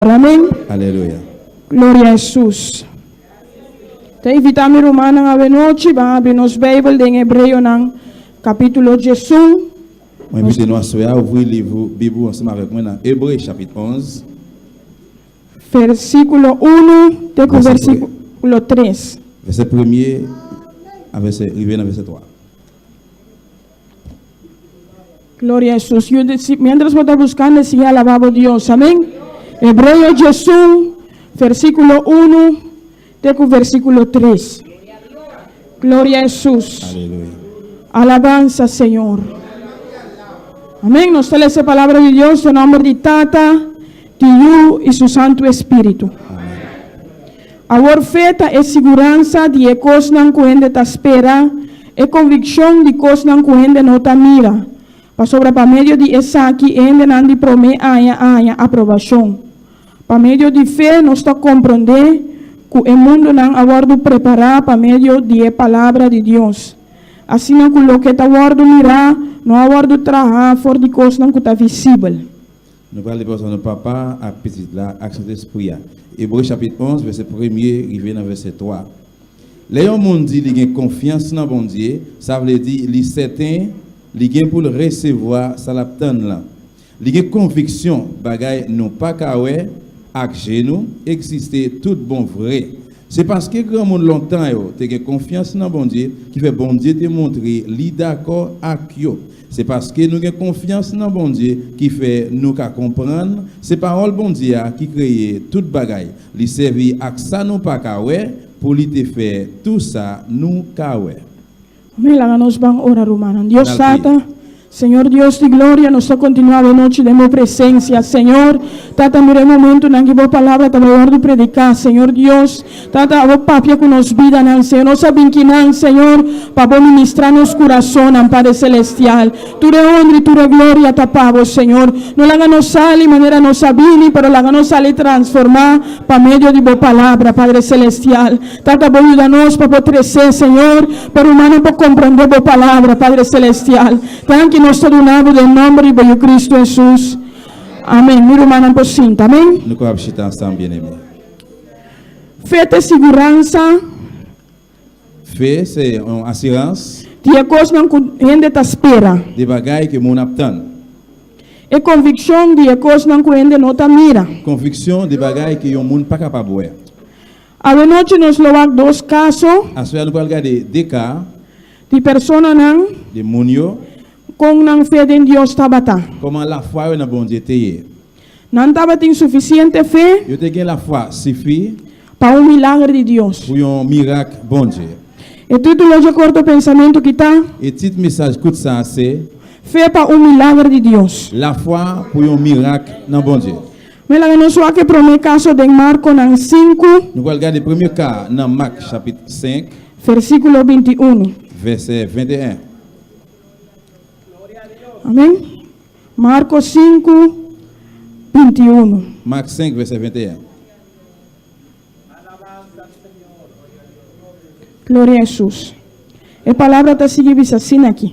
Amén. Aleluya. Gloria a Hesus. Ta invitá mi rumannan awe nochi ban abri nos Beibel den Hebreonan kapítulo 11. Mwen envite nou aswè a ouvri liv ou Bib ou ansanm avèk mwen nan Ebre chapit 11. Versíkulo 1 te ku versíkulo 3. Vèsè premye a vèsè rive nan vèsè 3. Gloria a Hesus. Yu di, si, mientras bo ta buscando, sigui alabá bo Dios. Amén. Hebreo 11, versículo 1 te cu versículo 3. Gloria a Hesus. Aleluya. Alabanza, Señor. Amén. Nos ta lesa e palabra di Dios den nomber di Tata, di Yu y su Santo Espíritu. Amén. Awor fe ta e siguransa di e kosnan ku hende ta spera, e konvikshon di kosnan ku hende no ta mira. Pasobra pa medio di esaki e hendenan di promé aña a haña aprobashon. Pa medio di fe nos ta komprondé ku e mundunan a wòrdu prepará pa medio di e palabra di Dios, asina ku loke ta wòrdu mirá no a wòrdu trahá for di kosnan ku ta visibel. Nou pral depanse nan Papa ak Pitit la ak Sentespri a. Ebre chapit 11 vèsè premye rive nan vèsè 3. Lè yon moun di li gen konfyans nan Bondye, sa vle di li sèten li gen pou l resevwa sa l ap tann lan. Li gen konviksyon bagay nou pa ka wè ak je nou egziste toutbonvre. Se paske granmoun lontan yo te gen konfyans nan Bondye ki fè Bondye te montre li dakò ak yo. Se paske nou gen konfyans nan Bondye ki fè nou ka konprann se Pawòl Bondye a ki kreye tout bagay. Li sèvi ak sa nou pa ka wè pou li te fè tou sa nou ka wè. Amén, laga nos ban ora rumannan. Dios Anal priye. Tata, Señor Dios di gloria, nos ta continua awe nochi den Bo presencia. Señor, Tata, mira e momentonan ki Bo palabra ta bai wordo predica. Señor Dios, Tata, abo papia cu nos bidanan, Señor. Nos a bin kinan, Señor, pa Bo ministra nos curasonnan, Padre Celestial. Tur e honra y tur e gloria ta pa Bo, Señor. No laga nos sali manera nos a bini, pero laga nos sali transforma pa medio di Bo palabra, Padre Celestial. Tata, Bo yuda nos pa por trece, Señor, pa rumannan por comprende Bo palabra, Padre Celestial. Danki nos ta duna Bo den nomber di Bo Yu Cristo Jesus. Amen. Mi rumannan por sinta. Amen. Nou kapab chita ansanm, byeneme. Fe ta e siguransa. Fe se yon asirans. Di e kosnan ku hende ta spera. Di bagay ke moun ap tann. E konvikshon di e kosnan ku hende no ta mira. Konvikshon di bagay ke yon moun pa kapab wè. Awenochi nos lo wak dos kaso. Aswè nou pral gade de ka. Di personanan. Di moun yo. Kon nan fe den Dios tabata. Kòman lafwa yo nan Bondye te ye. Nan tabatin sufisiente fe. Yo te gen lafwa sifi. Pa un milagro di Dios. Pou yon mirak Bondye. E título dje korto pensamentu ki ta. E tit mesaj kout sa a se. Fe pa un milagro di Dios. Lafwa pou yon mirak nan Bondye. Men laga nos wak e promé kaso den Markonan 5. Nou pral gade premye ka a nan Mak chapit 5. Versíkulo 21. Vèsè 21. Amén. Marko 5, 21. Mark 5, vèsè 21. Gloria a Hesus. E palabra ta sigui bisa asina aki.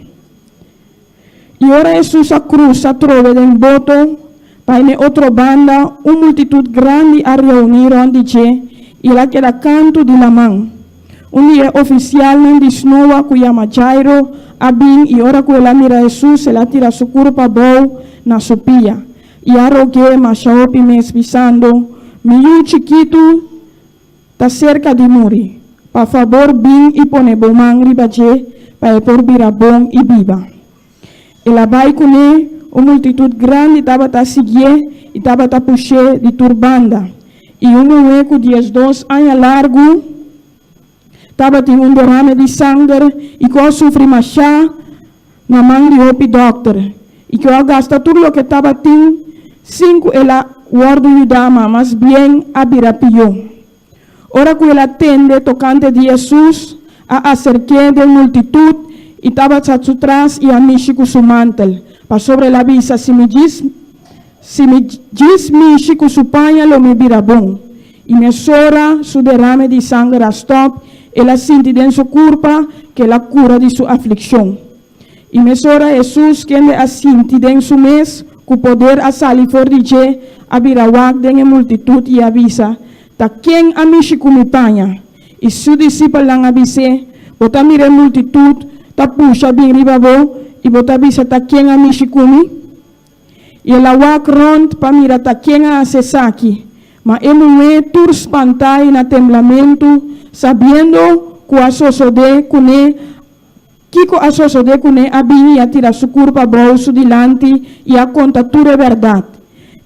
I ora Hesus a krusa trobe den boto bai n'e otro banda, un multitut grandi a reuní rònt di dje i el a keda kantu di laman. Un di e ofisialnan di snoa ku yama Jairo a bin i ora ku el a mira Hesus el a tira su kurpa abou na su pia i a rog'é masha hopi mes bisando, Mi yu chikitu ta serka di muri. Pa fabor bin i pone bo man riba dje pa e por bira bon i biba. El a bai kuné, un multitut grandi tabata siguié i tabata push'é di tur banda. I un muhé ku 12 aña largu tabatin un derame di sanger i ku a sufri mashá na man di hopi dòkter i ku a gasta tur loke tabatin sin ku el a wòrdu yudá ma mas bien a bira pió. Ora ku el a tende tokante di Hesus, a aserk'é den multitut i tabata su tras i a mishi ku su mantel, pasobra el a bisa, Si mi djis si mi djis mishi ku su paña lo mi bira bon. I mesora su derame di sanger a stòp, el a sinti den su kurpa ku el a kura di su aflikshon. I mesora Hesus, kende a sinti den su mes. ku poder a sali for di dje, a bira wak den e multitut i a bisa, Ta ken a mishi ku mi paña? I su disipelnan a bis'é, Bo ta mira e multitut ta pusha bin riba bo, i bo ta bisa, Ta ken a mishi ku mi? I el a wak rònt pa mira ta ken a hasi esaki. Ma e muhé tur spantá i na temblamentu, sabiendo ku a sosodé kuné, kiko a sosodé kuné, a bini i a tira su kurpa abou su dilanti i a konta tur e bèrdat.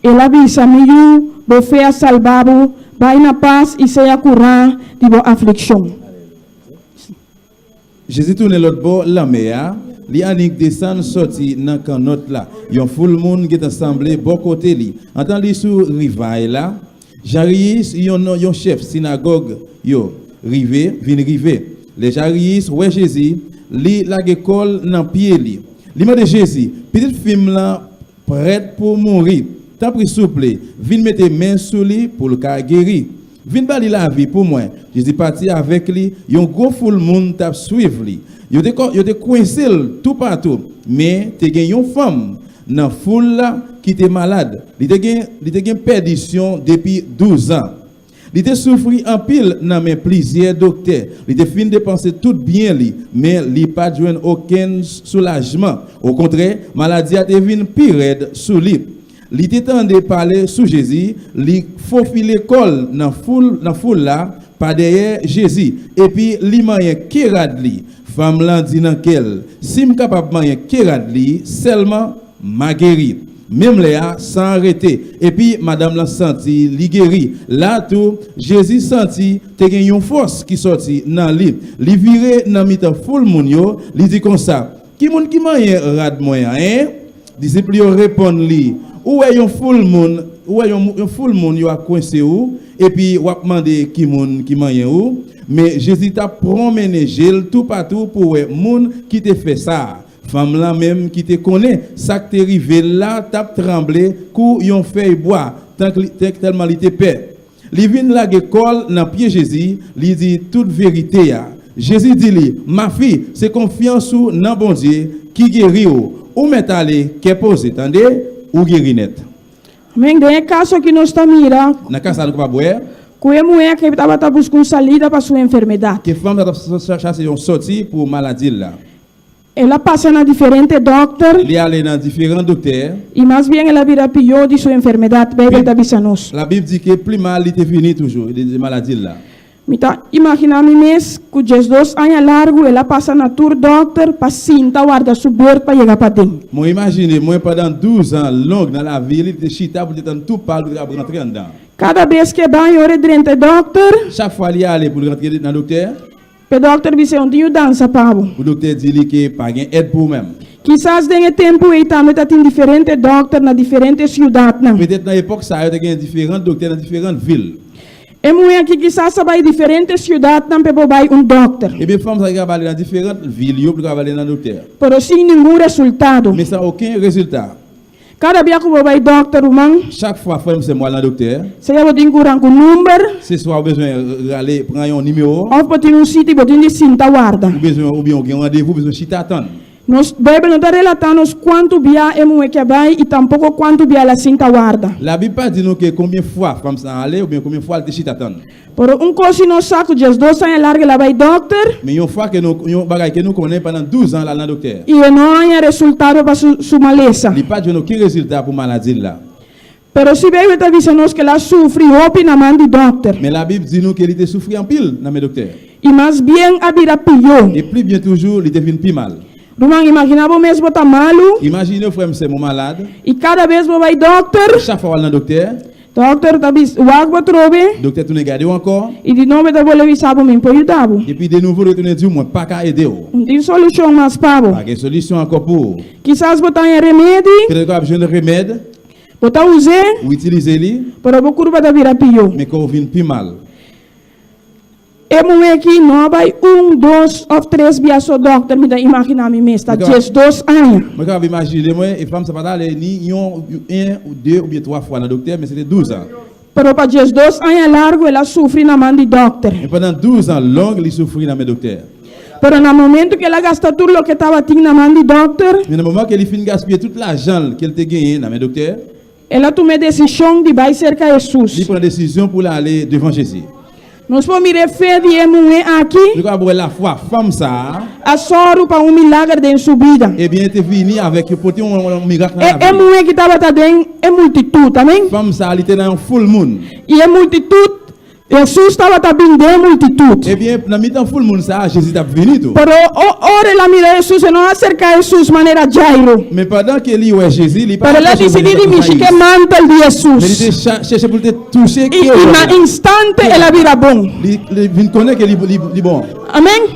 El a bisa, Mi yu, bo fe a salba bo, bai na pas i sea kurá di bo aflikshon. Jezi tounen lòt bò lanmè a, li annik desann sòti nan kannòt la. Yon foul moun gentan sanble bò kote li. Antan li sou rivay la, Jariyis, yon yon chèf sinagòg yo, rive, vin rive. Lè Jariyis wè Jezi, li lage kò l nan pye li. Li mande Jezi, Pitit fi m lan prèt pou mouri. Tanpri souple, vin mete men sou li pou l ka geri. Vin ba li lavi pou mwen. Jezi pati avèk li, yon gwo foul moun t ap suiv li. Yo te yo te kwense l toupatou. Men, te gen yon fanm nan foul la ki te malad. Li te gen li te gen pèdisyon depi douzan. Li te soufri anpil nan men plizyè doktè, li te fin depanse tout byen li, men li pa t jwenn okenn soulajman. Okontrè, maladi a te vin pi rèd sou li. Li te tande pale sou Jezi, li fofile kò l nan foul nan foul la pa dèyè Jezi, epi li manyen ke rad li. Fanm lan di nan kè l, Si m kapab manyen ke rad li sèlman, M a geri. Menm lè a, san an rete. Epi, madanm lan santi li geri. La a tou, Jezi santi te gen yon fòs ki sòti nan li. Li vire nan mitan foul moun yo, li di konsa, Ki moun ki manyen rad mwen an, en? Disip li yo reponn li, Ou wè yon foul moun, ou wè yon foul moun yo ap kwense ou, epi w ap mande ki moun ki manyen ou? Men, Jezi t ap pwonmennen je l toupatou pou wè moun ki te fè sa a. Fanm lan menm ki te konnen sa k te rive l la t ap tranble kou yon fèy bwa, tank li tèlman li te pè. Li vin lage kò l nan pye Jezi, li di tout verite a. Jezi di li, Mafi, se konfyans ou nan Bondye ki geri w. Ou mèt ale kè poze, tande, ou geri nèt. Amen. Den e kaso aki nos ta mira. Na ka sa nou kapab wè. Ku e muhé aki tabata buska un salida pa su enfermedat. Ke fanm sa t ap chase yon sòti pou maladi l la. El a pasa na diferente dòkter. Li ale nan diferan doktè. I mas bien el a bira pió di su enfermedat, Beibel ta bisa nos. Labib di ke pli mal li te vini toujou di maladi l la. Mi ta imaginá mi mes ku diesdos aña largu el a pasa na tur dòkter pa sinta warda su beurt pa yega paden. Mwen imajine mwen pandan douzan long nan lavi li, li te chita pou li te tann tou pa l pou li te kapab rantre anndan. Kada bes ke bai ora e drenta e dòkter. Chak fwa li ale pou l rantre nan doktè. P'e dòkter bis'é un tin yudansa pa bo. Ku doktè di li ke pa gen èd pou ou menm. Kisas den e tempu ei tambe ta tin diferente dòkter na diferente siudatnan. Petèt nan epòk sa yo te gen diferant doktè nan diferant vil. E muhé aki kisas a bai diferente siudatnan p'e por bai un dòkter. Ebyen fanm sa ki kapab ale nan diferant vil yo pou li kapab ale nan doktè. Pero sin ningun resultado. Men san oken rezilta. Kada bia ku bo bai dòkter, ruman. Chak fwa frè m sè m w al nan doktè. Sea bo tin ku ranka un number. Se swa ou bezwen rale pran yon nimewo. Òf bo tin un sita i bo tin di sinta warda. Ou bezwen oubyen ou gen yon randevou ou bezwen chita tann. Nos Beibel no ta relatá nos kuantu bia e muhé ke a bai i tampoko kuantu bia el a sinta warda. Labib pa di nou ke konbyen fwa fanm sa ale oubyen konbyen fwa l te chita tann. Pero un kos si nos sa ku diesdos aña largu el a bai dòkter. Men yon fwa ke nou, yon bagay ke nou konnen pandan 12 an l al nan doktè. I e no haña resultado pa su su malesa. Li pat jwenn oken rezilta pou maladi l la. Pero si Beibel ta bisa nos ku el a sufri hopi na man di dòkter. Men Labib di nou ke li te soufri anpil nan men doktè. I mas bien a bira pió. E pli byen toujou, li te vin pi mal. Ruman, imaginá bo mes bo ta malu. Imajinew frè m sè m ou malad. I kada bes bo bai dòkter. Chak fwa w al nan doktè. Dòkter ta bis, Wak bo trobe. Doktè tounen gade w ankò. I di, No, mi ta bolbe bisa bo, mi por yuda bo. Epi denouvo li retounen di w, Mwen pa ka ede w. No tin solushon mas pa bo. Pa gen solisyon ankò pou ou. Kisas bo ta haña remedi. Petèt ou ap jwenn remèd. Bo ta us'é. Ou itilize li. Pero bo kurpa ta bira pió. Men kò w vin pi mal. E muhé ki no a bai un, dos òf tres bia so dòkter, mi ta imaginá mi mes, ta 12 aña. Mwen kapab imajine mwen, e fanm sa pa t ale ni yon, en, ou de oubyen twa fwa nan doktè, men se te 12 an. Pero pa 12 aña largu el a sufri na man di dòkter. Men pandan 12 an long li soufri nan men doktè. Pero na momento ku el a gasta tur loke tabatin na man di dòkter. Men nan moman ke li fin gaspiye tout lajan l ke l te genyen nan men doktè. El a tuma e desishon di bai serka Hesus. Li pran desizyon pou l ale devan Jezi. Nos por mira e fe di e muhé aki. Nou kapab wè lafwa fanm sa a. A sòru pa un milager den su bida. Ebyen e te vini avèk yo pote yon mirak nan E lavi e li. muhé ki tabata den e multitut. Amen. Fanm sa a li te nan yon foul moun. I e multitut Hesus tabata bin den e multitut. Ebyen, nan mitan foul moun sa a, Jezi t ap vini tou. Pero, ora el a mira Hesus, e no a aserká Hesus manera Jairo. Men pandan ke li wè Jezi, li pa Pero el a apwoche disidí manera di mishi Jairus. ku e mantel di Men li Hesus. te chèche pou l te touche I, ke i wòb na la. instante el a bira bon. Li, li vin konnen ke li, li, li bon. Amèn.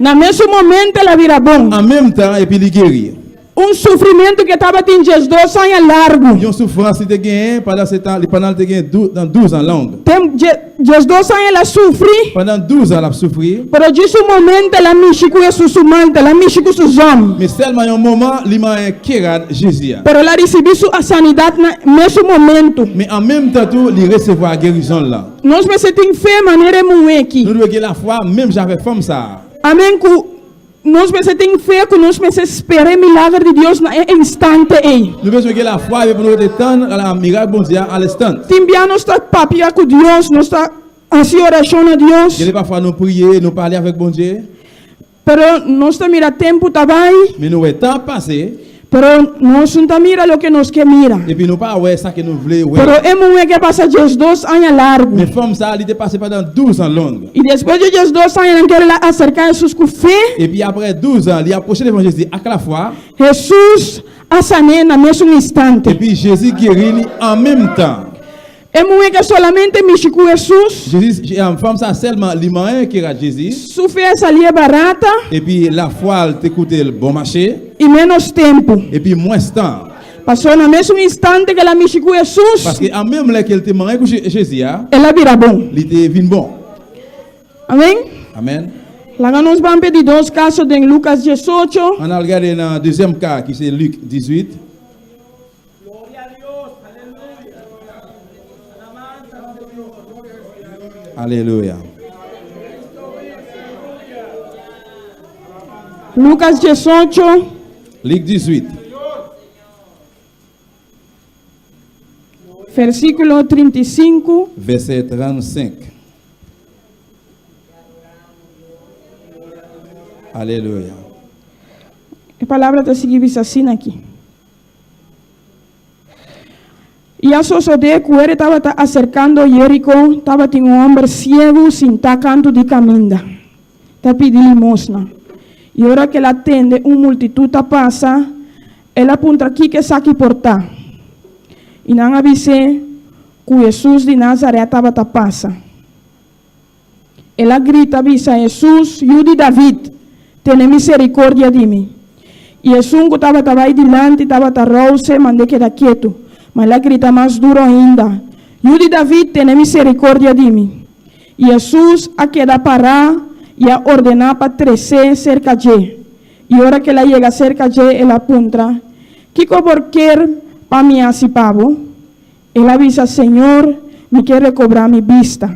Na mesun momento el a bira bon. An menm tan, epi li geri. Un sufrimentu ku e tabatin diesdos aña largu. Yon soufrans li te genyen pandan se tan li pandan li te gen dou nan 12 an long. Tem dje diesdos aña el a sufri. Pandan 12 an l ap soufri. Pero djis un momento el a mishi ku Hesus su mantel, el a mishi ku su zòm. Men sèlman yon moman li manyen ke rad Jezi a. Pero el a risibí su sanidat na mesun momentu. Men an menm tan tou li resevwa gerizon l lan. Nos mester tin fe manera e muhé aki. Nou dwe gen lafwa menm jan avèk fanm sa a. Amen ku Nos mester tin fe ku nos mester spera e milager di Dios na e instante ei. Nou bezwen gen lafwa epi pou nou rete tann la mirak Bondye a alenstant. Tin bia nos ta papia ku Dios, nos ta hasi orashon na Dios. Gen de pafwa nou priye, nou pale avèk Bondye. Pero nos ta mira tempu ta bai. Men nou wè tan ap pase. Pero nos no ta mira loke nos ke mira. Epi nou pa wè sa ke nou vle wè. Pero e muhé ke pasa diesdos aña largu. Men fanm sa a, li te pase pandan 12 an long. I despues di diesdos aña nan kere la aserká Hesus ku fe. Epi apre 12 an, li apwoche devan Jezi ak lafwa. Hesus a san'é na mesun instante. Epi Jezi geri li an menm tan. E muhé ke solamente mishi ku Hesus. Jezi, fanm sa a sèlman li manyen ke rad Jezi. Su fe a salié barata. Epi lafwa l te koute l bon mache. I ménos tempu. Epi mwens tan. Pasobra na mesun instante ku el a mishi ku Hesus. Paske an menm lè ke l te manyen ku Jezi a. El a bira bon. Li te vin bon. Amen. Amen. Laga nos ban p'e di dos kaso den Lukas 18. Ann al gade nan dezyèm ka ki se Lik 18. Alelouya. Lucas 18. Lik 18. Versíkulo 35. Vèsè 35. Alelouya. E palabra ta sigui bisa asina aki. I a sosodé ku ora e tabata aserkando Jeriko, tabatin un hòmber siegu sintá kantu di kaminda, ta pidi limosna. I ora ku el a tende un multitut ta pasa, el a puntra kiko esaki por ta. I nan a bis'é ku Hesus di Nazarèt tabata pasa. El a grita bisa, Hesus, Yu di David, tene misericordia di mi. I esun ku tabata bai dilanti tabata rouse mand'é keda ketu, ma el a grita mas duru ainda, Yu di David, tene misericordia di mi. I Hesus a keda pará i a ordená pa tres'é serka dje. I ora ku el a yega serka dje, el a puntra, Kiko bo kier pa mi hasi pa bo? El a bisa, Señor, mi ke rekobrá mi bista.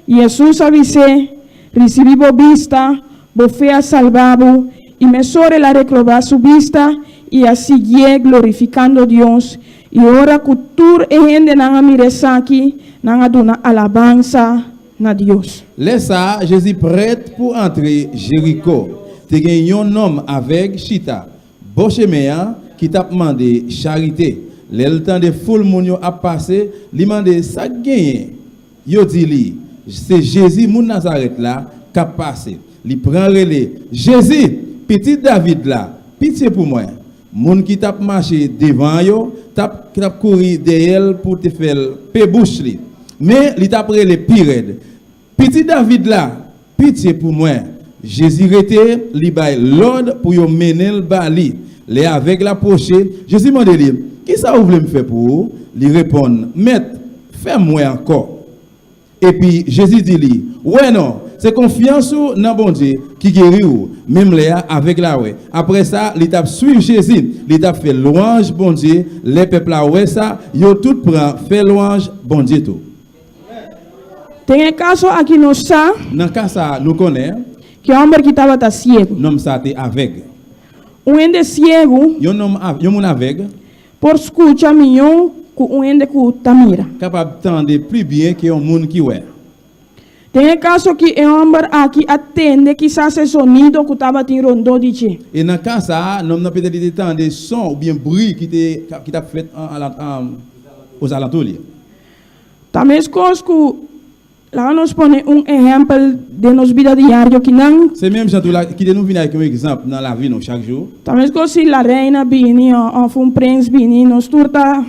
I Hesus a bis'é, Risibí bo bista, bo fe a salbá bo. I mesora el a rekrobá su bista i a siguié glorifikando Dios. I ora ku tur e hendenan a mira esaki, nan a duna alabansa na Dios. Lè sa a, Jezi prèt pou antre Jeriko. Te gen yon nonm avèg chita Bò chemen an ki t ap mande charite. Lè l tande foul moun yo ap pase, li mande sa k genyen. Yo di li, Se Jezi moun Nazarèt la k ap pase. Li pran rele, Jezi, Pitit David la, pitye pou mwen! Moun ki t ap mache devan an yo t ap kouri dèyè l pou te fè l pe bouch li. Men, li t ap rele pi rèd, Pitit David la, pitye pou mwen! Jezi rete, li bay lòd pou yo mennen l ba li. Lè avèg la pwoche, Jezi mande li, Ki sa ou vle m fè pou ou? Li reponn, Mèt, fè m wè ankò. Epi, Jezi di li, Wè non! Se konfyans ou nan Bondye ki geri ou. Menm lè a, avèg la wè. Apre sa, li t ap suiv Jezi, li t ap fè lwanj Bondye. Lè pèp la wè sa, yo tout pran fè lwanj Bondye tou. Den e kaso aki nos sa. Nan ka sa a, nou konnen. Ku e hòmber ki tabata siegu. Nòm sa te avèg. Un hende siegu. Yon nòm yon moun avèg. Por skucha mihó ku un hende ku ta mira. Kapab tande pli byen ke yon moun ki wè. Den e kaso ki e hòmber aki a tende kisas e zonido ku tabatin rondó di dje. E nan ka sa a, nòm nan petèt li te tande son oubyen bri ki te ki t ap fèt ozalantou li. Ta meskos ku Laga nos pone un ehèmpel den nos bida diario kinan. Se menm jan tou la, kite nou vini avèk yon egzanp nan lavi nou chak jou. Ta meskos si la reina bini òf un prens bini, nos tur ta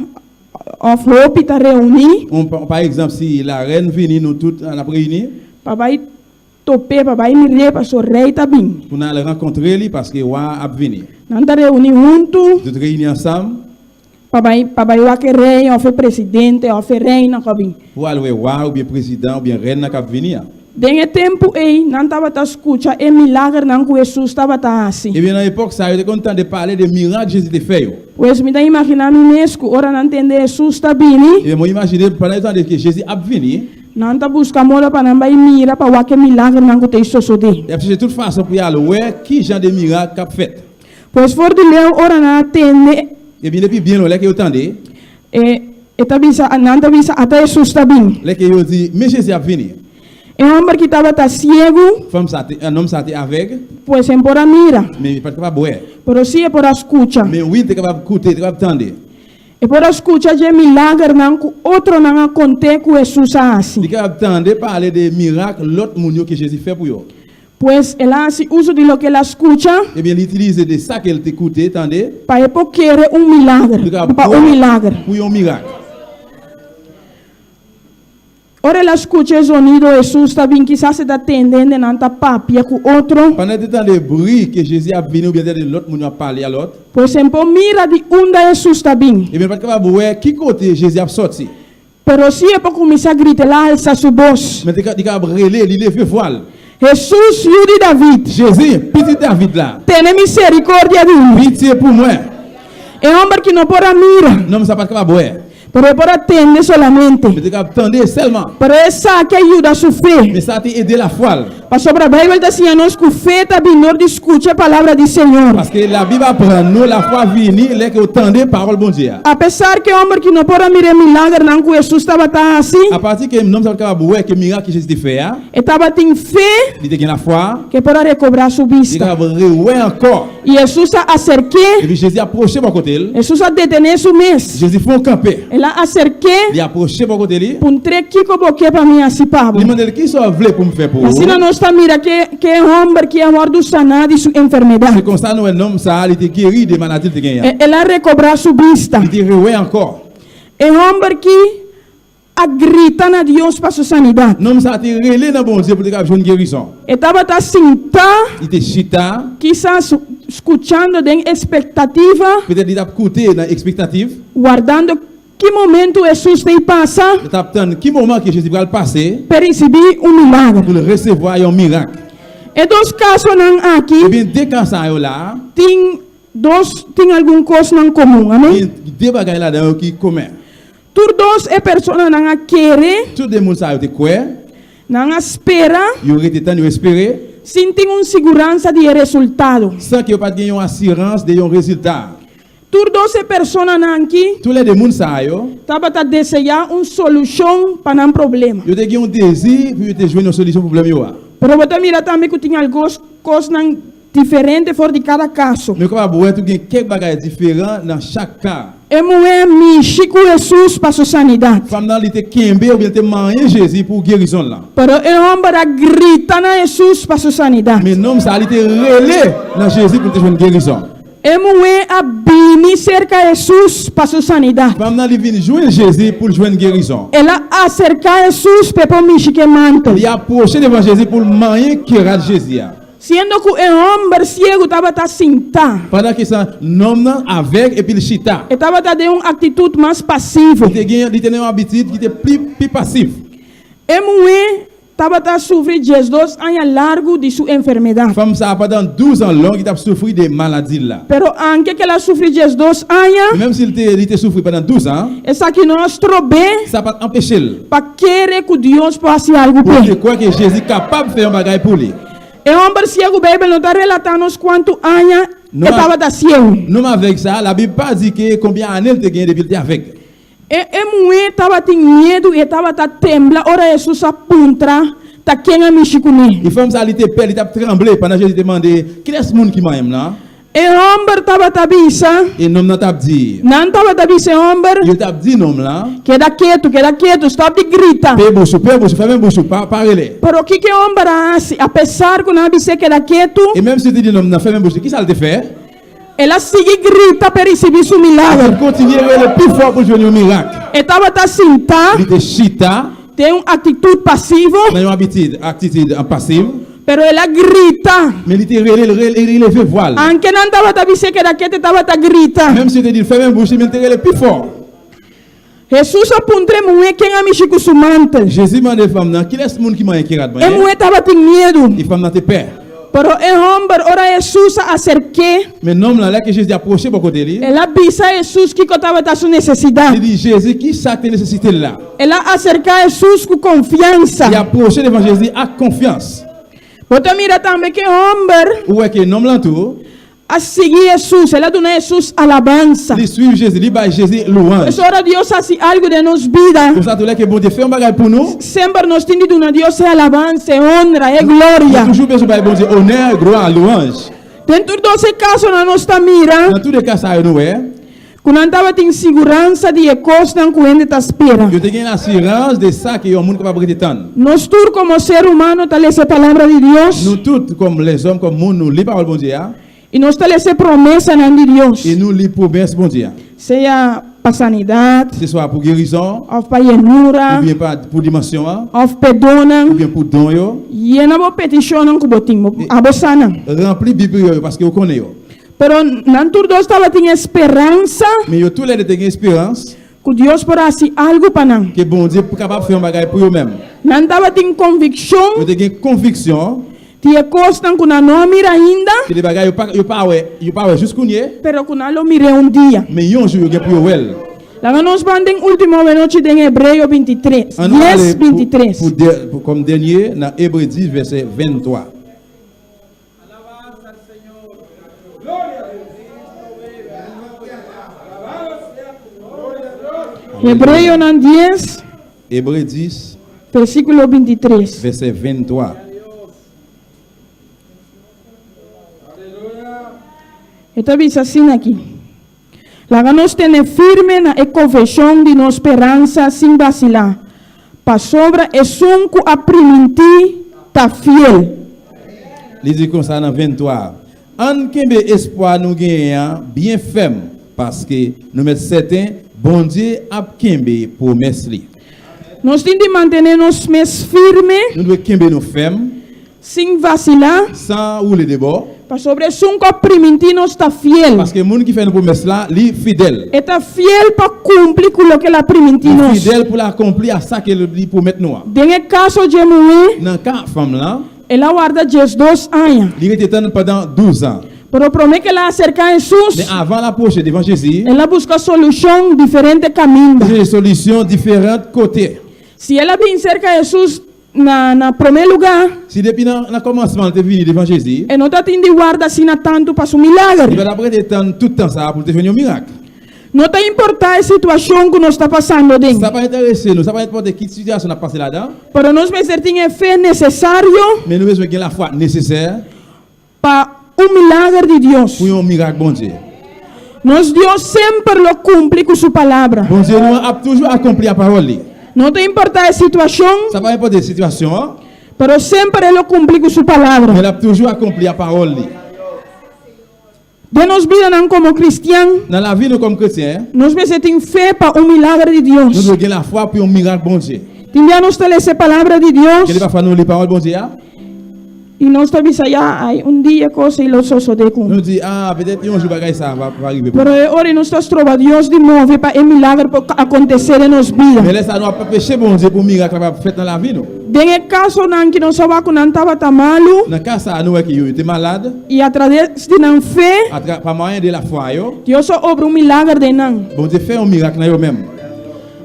òf hopi ta reuní. Un pa egzanp si la rèn vini nou tout n ap reyini. Pa bai top'é, pa bai mir'é, paso rei ta bin. Pou n al rankontre li paske wa a ap vini. Nan ta reuní huntu. Tout reyini ansanm. Pa bai pa bai wak e rei òf e presidente òf e reina ku a bin. Pou al wè wa oubyen prezidan oubyen rèn nan k ap vini an. Den e tempu ei, nan tabata skucha e milagernan ku Hesus tabata hasi. Ebyen nan epòk sa a, yo te konn tande pale de mirak Jezi te fè yo. Pues mi ta imaginá mi mes ku ora nan tende Hesus ta bini. Ebyen mwen imajine pandan yo tande ke Jezi ap vini. Nan ta buska moda pa nan bai mira pa wak e milagernan ku ta sosodé. Y ap chèche tout fason pou y al wè ki jan de mirak k ap fèt. Pues for di leu ora nan a tende. E bini pi byen lwen, lè ke yo tande. E, e ta bisa, nan ta bisa, Ata Hesus ta bin. Lè ke yo di, Men Jezi ap vini. E hòmber ki tabata siegu. Fanm sa te, nonm sa te avèg. Pues e por a mira. Men li pa t kapab wè. Pero sí e por a skucha. Men wi, li te kapab koute, li te kapab tande. E por a skucha dje milagernan ku otronan a kont'é ku Hesus a hasi. Li kapab tande pale de mirak lòt moun yo ke Jezi fè pou yo. Pues, el a hasi uso di loke el a skucha. Ebyen, li itilize de sa ke el te koute, tande. Pa e por kere un milager, Li ka pa un milager. Pou yon mirak. Ora el a skucha e zonido Hesus ta bin, kisas e ta tende hendenan ta papia ku otro. Pandan e te tande bri ke Jezi ap vini oubyen tande lòt moun yo ap pale a lòt. Pues, e por mira di unda Hesus ta bin. Ebyen, li pa t kapab wè ki kote Jezi ap sòti. Pero si e por kuminsá grita, el a alsa su bos. Men li kapab rele, li leve vwa l. Hesus, Yu di David. Jezi, Pitit David la. Tene miserikordia di mi. Pitye pou mwen. E hòmber ki no por a mira. Nòm sa pa t kapab wè. Pero e por a tende solamente. Men te kapab tande sèlman. Pero esaki a yuda su fe. Men sa te ede lafwa l. Pasobra Beibel ta siña nos ku fe ta bin dor di skucha e palabra di Señor. Paske Labib aprann nou lafwa vini lè ke ou tande pawòl Bondye a. Apesar ku e hòmber ki no por a mira e milagernan ku Hesus tabata hasi. Apati ke nòm sa tabata kapab wè ke mirak ke Jezi te fè a. E tabatin fe. Li te gen lafwa. Ku e por a rekobrá su bista. Li kapab rewè ankò. I Hesus a aserk'é. Epi Jezi aproche bò kote l. Hesus a detené su mes. Jezi fè yon kanpe. El a aserk'é. Li aproche bò kote li. Puntr'é, Kiko bo ke pa mi hasi pa bo? Li mande l, Kisa w vle pou m fè pou ou? Asina nos ta mira ke ke e hòmber ki a wòrdu saná di su enfermedat. Se konsa nou wè nonm sa a, li te geri de maladi l te genyen an. El a rekobrá su bista. Li te rewè ankò. E hòmber ki. A grita na Dios pa su sanidat. Nonm sa a te rele nan Bondye pou l te kab jwenn gerizon. E tabata sintá. Li te chita. Kisas skuchando den espektativa. Petèt li t ap koute nan ekspektativ. Wardando ki momentu Hesus ta i pasa. Li t ap tann ki moman ke Jezi pral pase. P'e risibí un milager. Pou l resevwa yon mirak. E dos kasonan aki. Ebyen de ka sa yo la a. Tin dos tin algun kosnan komun. Amen. Gen de bagay ladan yo ki komen. Tur dos e personanan a kere. Tur de moun sa yo te kwè. Nan a spera. Yo rete tann, yo espere. Sin tin un siguransa di e resultado. San ke yo pa t gen yon asirans de yon rezilta. Tur dos e personanan aki. Tou lè de moun sa yo. Tabata deseá un solushon pa nan problema. Yo te gen yon dezi pou yo te jwenn yon solisyon pou pwoblèm yo a. Pero bo ta mira tambe ku tin algos kosnan Diferente for di kada kaso. Nou kapab wè tou gen kèk bagay diferan nan chak ka. E muhé mishi ku Hesus pa su sanidat. Fanm nan li te kenbe oubyen li te manyen Jezi pou gerizon l lan. Pero e hòmber a grita na Hesus pa su sanidat. Men nonm sa a li te rele nan Jezi pou l te jwenn gerizon. E muhé a bini serka Hesus pa su sanidat. Fanm nan li vin jwenn Jezi pou l jwenn gerizon. El a aserká Hesus p'e por mishi ku e mantel. Li apwoche devan Jezi pou l manyen ke rad Jezi a. Siendo ku e hòmber siegu tabata sintá. Pandan ke sa, nonm nan avèg epi li chita. E tabata den un aktitut mas pasivo. Li te gen, li te nan yon abitid ki te pli, pi pasif. E muhé tabata sufri diesdos aña largu di su enfermedat. Fanm sa a pandan 12 an long li t ap soufri de maladi l la. Pero anke ku el a sufri diesdos aña. Men menm si li te, li te soufri pandan 12 an. Esaki no a strob'é. Sa pa t anpeche l. Pa kere ku Dios por hasi algu Pou p'e. l te kwè ke Jezi kapab fè yon bagay pou li. E hòmber siegu Beibel no ta relatá nos kuantu aña Nou e tabata siegu. Nonm avèg sa a, Labib pa di ke konbyen ane l te genyen depi l te avèg. E e muhé tabatin miedu i e tabata tembla ora Hesus a puntra ta ken a mishi kuné. I fanm sa a li te pè, li t ap tranble pandan Jezi te mande, Kilès moun ki manyen m lan? E hòmber tabata bisa. E nonm nan t ap di. Nan tabata bisa e hòmber. Yo t ap di nonm lan. Keda ketu, keda ketu, stòp di grita. Pe bouch ou, pe bouch ou, fèmen bouch ou, pa, pa rele. Pero kiko e hòmber a hasi? Apesar ku nan a bis'é keda ketu. E menm si yo te di nonm nan fèmen bouch li, kisa l te fè? El a sigui grita pa e risibí su milager. El kontinué rele pi fò pou l jwenn yon mirak. E tabata sintá. Li te chita. Den un aktitut pasivo. Nan yon abitid, aktitid, pasiv. Pero el a grita. Men li te rele, l rele, li leve vwa l. Anke nan tabata bis'é keda ketu, e tabata grita. Menm si yo te di l fèmen bouch li, men li te rele pi fò. Hesus a puntra e muhé ken a mishi ku su mantel. Jezi mande fanm nan, Kilès moun ki manyen ki rad E mwen? muhé tabatin miedu. E fanm nan te pè. Pero e hòmber, ora Hesus a aserk'é. Men nonm lan, lè ke Jezi apwoche bò kote li. El a bisa Hesus kiko tabata su nesesidat. Li di Jezi kisa ki te nesesite l la. El a aserká Hesus ku konfiansa. Li apwoche devan Jezi ak konfyans. Bo ta mira tambe ku e hòmber. Ou wè ke nonm lan tou. A sigui Hesus. El a duna Hesus alabansa. Li suiv Jezi. Li bay Jezi louwanj. Pues ora Dios hasi algu den nos bida. Konsa tou lè ke Bondye fè yon bagay pou nou. Semper nos tin di duna Dios e alabansa, e honra, e gloria. Nou toujou bezwen bay Bondye onè, glwa, louwanj. Den tur dos e kasonan nos ta mira. Nan tur de ka sa yo nou wè. Ku nan tabatin siguransa di e kosnan ku hende ta spera. Yo te gen asirans de sa ke yon moun kapab rete tann. Nos tur komo ser humano ta lesa e Palabra di Dios. Nou tout kòm lèzòm, kòm moun, nou li Pawòl Bondye a. I nos ta lesa e promesanan di Dios. I nou li pwomès Bondye a. Sea pa sanidat. Se swa pou gerizon. Òf pa yenura. Oubyen pa pou dimansyon an. Òf p'e donnan. Oubyen pou don yo. Yena bo petishonnan ku bo tin. Abo sa nan. Ranpli bi priyè yo paske ou konnen yo. Pero nan tur dos tabatin e speransa. Men yo toulède te gen esperans. Ku Dios por hasi algu pa nan. Ke Bondye kapab fè yon bagay pou yo menm. Nan tabatin konvikshon. Yo te gen konviksyon. Di e kosnan ku nan no a mira ainda. Ke de bagay yo pa yo pa wè yo pa wè jis kounye. Pero ku nan lo mir'é un dia. Men yon jou yo gen pou yo wè l. Laga nos ban den último awenochi den Hebreo bintitres, An nou dies ale pou bintitres. pou dè pou kòm dènye nan Ebre 10 vèsè 23. Hebreonan dies. Hebre 10. Versíkulo bintitres. Vèsè 23. E ta bisa asina aki, Laga nos tene firme na e konfeshon di nos speransa sin basilá, pasobra esun ku a primintí ta fiel. Li di konsa nan 23, Ann kenbe espwa nou genyen an byen fèm, paske nou mèt sèten Bondye ap kenbe pwomès li. Nos tin di mantené nos mes firme. Nou dwe kenbe nou fèm. Sin vasilá. San woule de bò. Pasobra esun ku a primintí nos ta fiel. Paske moun ki fè nou pwomès la, li fidèl. E ta fiel pa kumpli ku loke el a primintí Li nos. fidèl pou l akonpli a sa ke li pwomèt nou an. Den e kaso dje muhé. Nan ka fanm lan. El a warda diesdos aña. Li rete tann pandan douzan. Pero promé ku el a aserká Hesus. Men avan l apwoche devan Jezi. El a buska solushon diferente kaminda. Li chèche solisyon diferant kote. Si el a bin serka Hesus Na na promé lugá. Si depi nan nan kòmansman l te vini devan Jezi. E no ta tin di warda asina tantu pa su milager. Li pa t ap rete tann tout tan sa a pou l te jwenn yon mirak. No ta importá e situashon ku nos ta pasando aden. Sa pa enterese nou, sa pa enpòte ki sitiyasyon n ap pase ladan. Pero nos mester tin e fe nesesario. Men nou bezwen gen lafwa nesesè. Pa un milager di Dios. Pou yon mirak Bondye. Nos Dios semper lo kumpli ku su palabra. Bondye nou an ap toujou akonpli a pawòl li. No ta importá e situashon. Sa pa enpòte sitiyasyon an. Pero semper e lo kumpli ku su palabra. Men l ap toujou akonpli a pawòl li. Den nos bidanan komo kristian. Nan lavi nou kòm kretyen. Nos mester tin fe pa un milager di Dios. Nou dwe gen lafwa pou yon mirak Bondye. Tin bia nos ta lesa e palabra di Dios. Gen de pafwa nou li pawòl Bondye a. I nos ta bisa, Ya, ai, un dia e kos ei lo sosodé ku. Nou di, Ah, petèt yon jou bagay sa a va rive pou Pero mwen. e ora ei nos ta stroba Dios di move pa e milager por akontesé den nos bida. Men lè sa a nou ap anpeche Bondye pou mirak la pa fèt nan lavi nou. Den e kasonan ki nos a wak ku nan tabata malu. Nan ka sa a nou wè ke yo te malad. I atraves di nan fe. Atra, pa mwayen de lafwa yo. Dios a obra un milager den nan. Bondye fè yon mirak nan yo menm.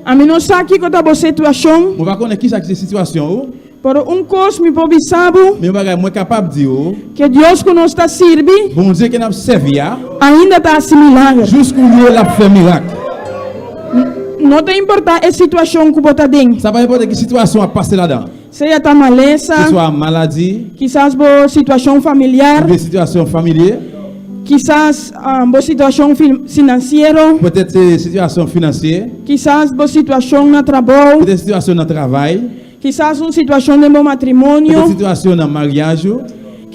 Ami no sa kiko ta bo situashon. Mwen pa konnen kisa ki se sitiyasyon ou. Pero un kos mi por bisa bo. Men yon bagay mwen kapab di ou. Ke Dios ku nos ta sirbi. Bondye ke n ap sèvi a. Ainda ta hasi milager. Jis kounye l ap fè mirak. No ta importá e situashon ku bo ta den. Sa pa enpòte ki situasyon w ap pase ladan. Sea ta malesa. Keswa maladi. Kisas bo situashon familiar. Oubyen situasyon familye. Kisas bo situashon finansiero. Petèt se situasyon finansye. Kisas bo situashon na trabou. Petèt situasyon nan travay. Kisas un situashon den bo matrimonio. Petèt situashon nan mariaj ou.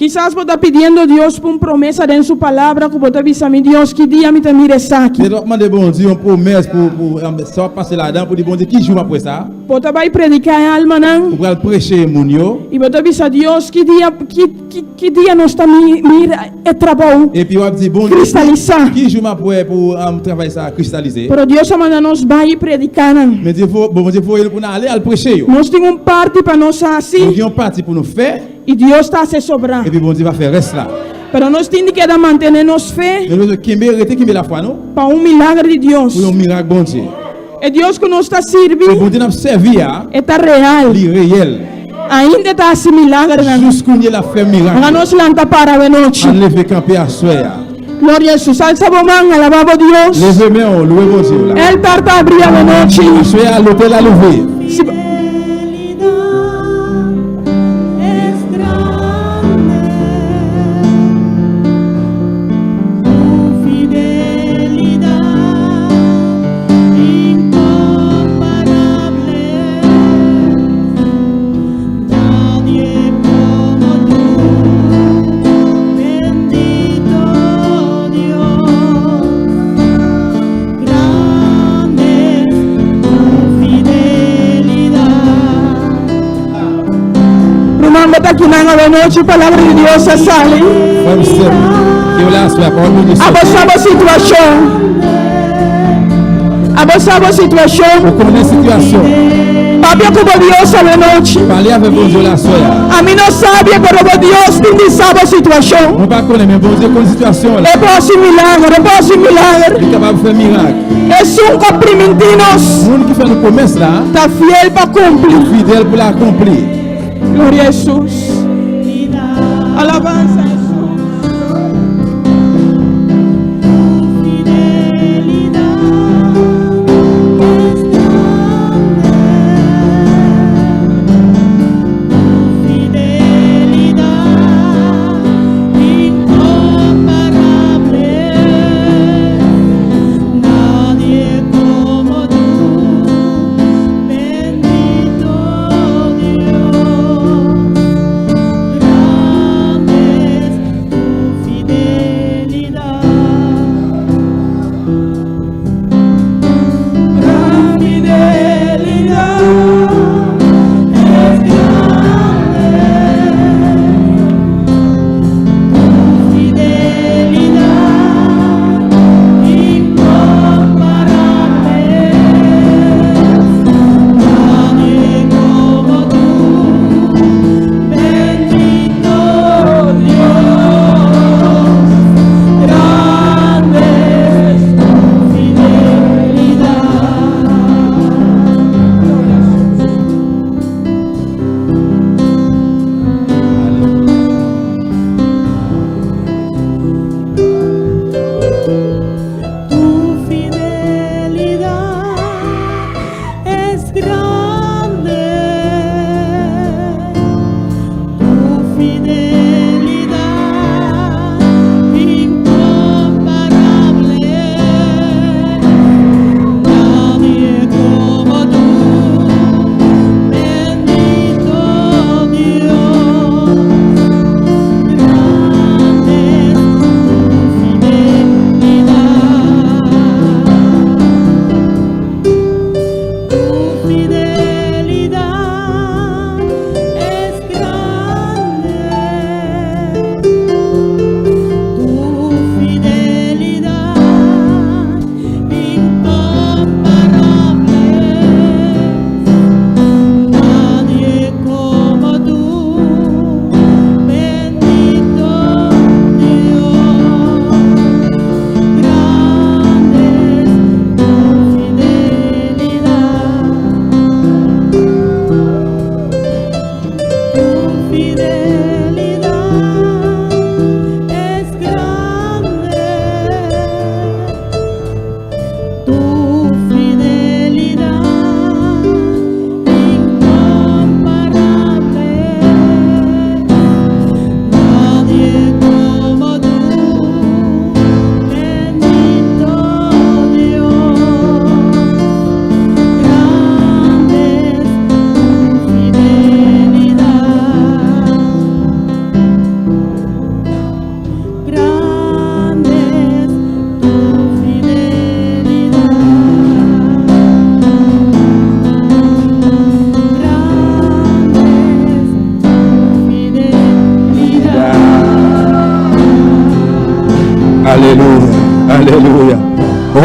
Kisas bo ta pidiendo Dios pa un promesa den su Palabra ku bo ta bisa, Mi Dios, ki dia mi ta mira esaki? Petèt wap mande Bondye yon pwomès pou pou sa wap pase ladan pou di Bondye ki jou map wè sa. Bo ta bai prediká e almanan. Ou pral preche moun yo. I bo ta bisa Dios, Ki dia, ki, ki, ki dia nos ta mira e trabou Epi wap di Bondye, kristalisá? Ki jou map wè pou travay sa a kristalize? Pero Dios a manda nos bai i prediká nan. Men Dye vo, Bondye voye nou pou nou ale al preche yo. Nos tin un parti pa nos hasi. Nou gen yon pati pou nou fè. I Dios ta hasi sobrá. Epi Bondye va fè rès la. Pero nos tin di keda mantené nos fe. Men nou bezwen kenbe, rete kenbe lafwa nou. Pa un milager di Dios. Pou yon mirak Bondye. E Dios ku nos ta sirbi. E Bondye nap sèvi a. E ta real. Li reyèl. Ainda e ta hasi milagernan. Jis kounye lap fè mirak yo. Laga nos lanta para awenochi. Ann leve kanpe aswè a. Gloria Hesus. Alsa bo man, alabá bo Dios. Leve men w, louwe Bondye w la. El tar ta abrí awenochi. Aswè a lotèl la louvri. Si. Ruman bo ta kinan awenochi palabra di Dios a sali. Abo sa bo situashon. Abo sa bo situashon. Papia ku bo Dios awenochi. Ami no sabia pero bo Dios tin di sa bo situashon. E por hasi milager, e por hasi milager. Esun ku a primintí nos. Ta fiel pa kumpli. Gloria a Hesus. Alabansa a Hesus.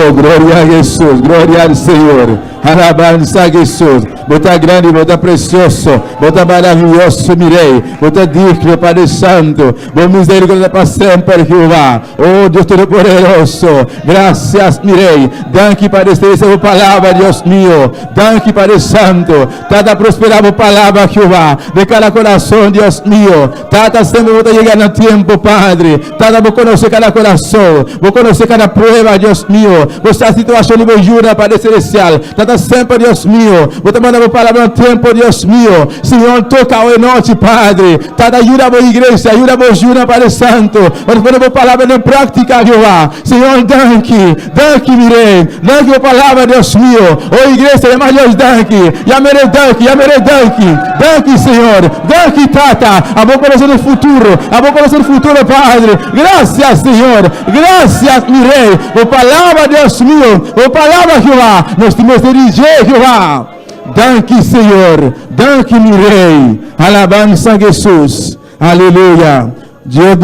Oh, gloria a Jesus, gloria al Señor. Alabanza a Jesus. Bo ta grandi, bo ta precioso, bo ta maraviyoso, mi Rey. Bo ta digno, Padre Santo. Bo misericordia pa semper, Jehová. Oh, Dios Todopoderoso. Gracias, mi Rey. Danki pa esta palabra, Dios mío. Danki, Padre Santo. Tata, prospera bo palabra, Jehová. Den cada corazon, Dios mío. Tata, semper bo ta yega na tempo, Padre. Tata, bo conoce cada corazon. Bo conoce cada prueba, Dios mío. Bo sa situacion di bo yunan, Padre Celestial. Tata, semper, Dios mío. Bo ta manda bo palabra na tempo, Dios mío. Señor, toca awe nochi, Padre. Tata, yuda bo iglesia, yuda bo yunan, Padre Santo. Pa pone bo palabra na practica, Jehová. Señor, danki. Danki, mi Rey. Danki bo palabra, Dios mío. Oh, iglesia, yama Dios danki. Yam'E danki, yam'E danki. Danki, Señor. Danki, Tata. Abo conoce e futuro. Abo conoce e futuro, Padre. Gracias, Señor. Gracias, mi Rey. Bo palabra, Dios mío. Bo palabra, Jehová. Nos tin di Jehová. Danki, Señor. Danki, mi Rey. Alabanza a Jesus. Aleluya. Dios.